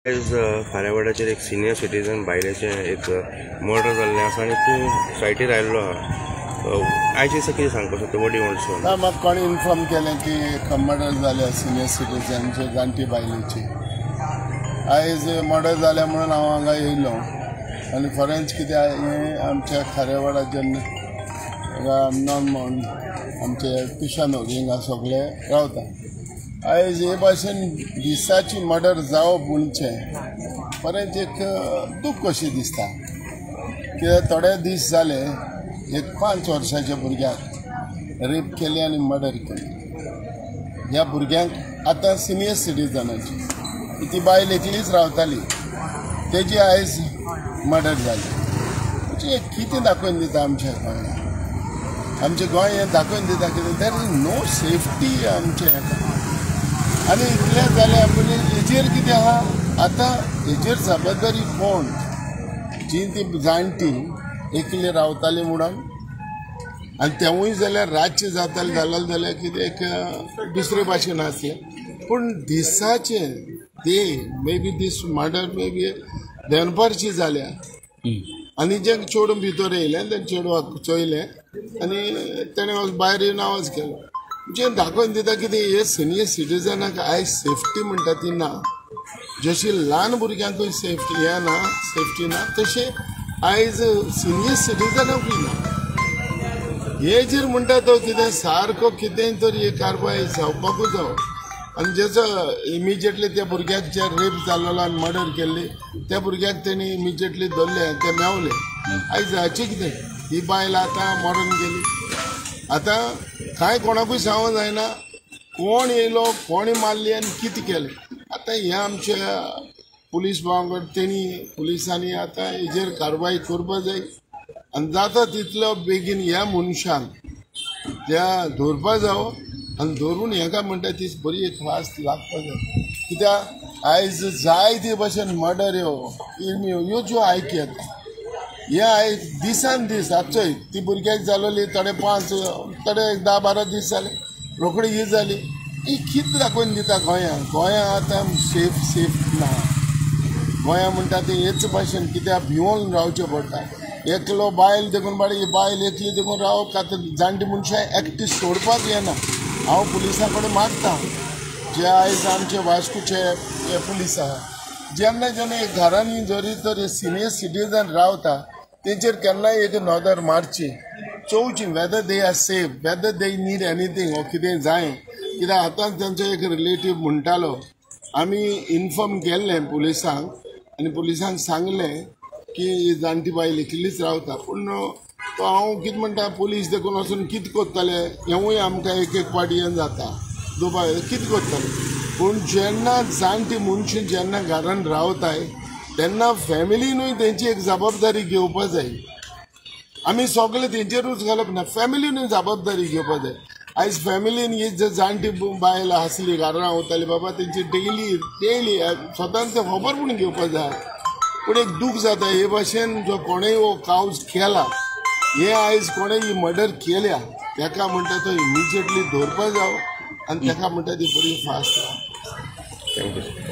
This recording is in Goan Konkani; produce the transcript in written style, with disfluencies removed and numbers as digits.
आयज खारेवाड्याचेर एक सिनियर सिटीजन बायलेचें एक मर्डर जाल्लें आसा आनी तूं सायटीर आयिल्लो आहा. आयज दिसा कितें सांगपाक सोदता? What you want to ना, म्हाका कोणें इन्फॉर्म केलें की एक मर्डर जाल्या सिनियर सिटीजनचे जाणटी बायलेची. आयज मर्डर जाल्या म्हणून हांव हांगा येयलो आनी फॉरेन्स कितें हें आमच्या खारेवाडा नॉन म्हूण आमचे पिशानोर हिंगा सगळे रावता. आयज हे भाशेन दिसाची मर्डर जावप म्हणचें बरेंच एक दूख कशें दिसता. कित्याक थोडे दीस जाले एक 5 वर्साच्या भुरग्याक रेप केली आनी मर्डर केली. ह्या भुरग्यांक आतां सिनियर सिटीजनाची ती बायल एकलीच रावताली, तेजी आयज मर्डर जाली. म्हणजे कितें दाखोवन दिता आमच्या गोंयांत? आमचें गोंय हें दाखोवन दिता कितें? There is no safety आमचें हेका. आनी इतलें जालें म्हणजे हेजेर कितें आहा आतां हेजेर जबाबदारी कोण? जी ती जाणटी एकली रावताली म्हणून आनी तेवूय जाल्यार रातचें जातालें जालें जाल्यार कितें एक दुसरे भाशेन आसलें. पूण दिसाचें ते may be this murder may be दनपारची जाल्या आनी जें चेडूं भितर येयलें तें चेडवाक चोयलें आनी तेणें भायर येवन आवाज केलो. म्हणजे दाखोवन दिता कितें हे सिनियर सिटीजनाक आयज सेफ्टी म्हणटा ती ना. जशी ल्हान भुरग्यांकूय सेफ्टी हें ना, सेफ्टी ना, तशें आयज सिनियर सिटीजनाकूय ना. हेजेर म्हणटा तो कितें सारको कितें तरी एक कारवाय जावपाकूच जावो. आनी जेचो इमिजिएटली त्या भुरग्याक जे रेप जाल्लो आनी मर्डर केल्ली त्या भुरग्याक तेणी इमिजिएटली धरले, ते मेवले. आयज हाचें कितें ही बायल आतां मरून गेली. आतां कांय कोणाकूय सांगूंक जायना कोण येयलो, कोणें मारली आनी कितें केलें. आतां हें आमच्या पुलीस भावां तेणी पुलिसांनी आतां हेजेर कारवाय करपाक जाय आनी जाता तितलो बेगीन ह्या मनशांक त्या धरपा जावो आनी धरून हेका म्हणटा ती बरी एक ख्वास लागपाक जाय. कित्याक आयज जाय ते भशेन मर्डर ह्यो ह्यो ज्यो आयक येता हे आयज दिसान दीस आतां ती भुरग्याक जालोली थोडे 5 थोडे 10-12 दीस जाले रोखडी ही जाली. ही कितें दाखोवन दिता गोंयांक? गोंया आतां सेफ सेफ ना. गोंया म्हणटा तें हेच भाशेन कित्याक भिवोन रावचें पडटा. एकलो बायल देखून बाडी बायल एकली देखून रावप आतां जाणटी मनशां एकटी सोडपाक येना. हांव पुलिसां कडेन मागता जे आयज आमचे वास्कोचे हे पुलीस आहा, जेन्ना जेन्ना एक घरांनी जरी तर सिनियर सिटीजन रावता तेंचेर केन्नाय एक नदर मारची, चोवची whether they are safe, whether they need anything वो कितें जाय. कित्याक आतांच तेंचो एक रिलेटीव म्हणटालो आमी इन्फॉर्म केल्लें पुलिसांक आनी पुलिसांक सांगलें की ही जाणटी बायल एकलीच रावता. पूण तो हांव कितें म्हणटा पुलीस देखून वचून कितें करतले हेंवूय आमकां एक एक पाटी हें जाता दुबाव कितें करतले. पूण जेन्ना जाणटी मनशां जेन्ना घरान रावताय तेन्ना फॅमिलीनूय तेंची एक जबाबदारी घेवपा जाय. आमी सगळे तेंचेरूच घालप ना, फॅमिलीनूय जबाबदारी घेवपा जाय. आयज फॅमिलीन ही जर जाणटी बायल आसली घरान रावताली बाबा तेंची डेली डेली स्वतान तें खबर पूण घेवपा जाय. पूण एक दूख जाता हे भाशेन जो कोणेय हो कावज केला, हे आयज कोणें ही मर्डर केल्या तेका म्हणटा तो इमिजिएटली धरपा जावो आनी तेका म्हणटा ती बरी फास्ट. Thank you.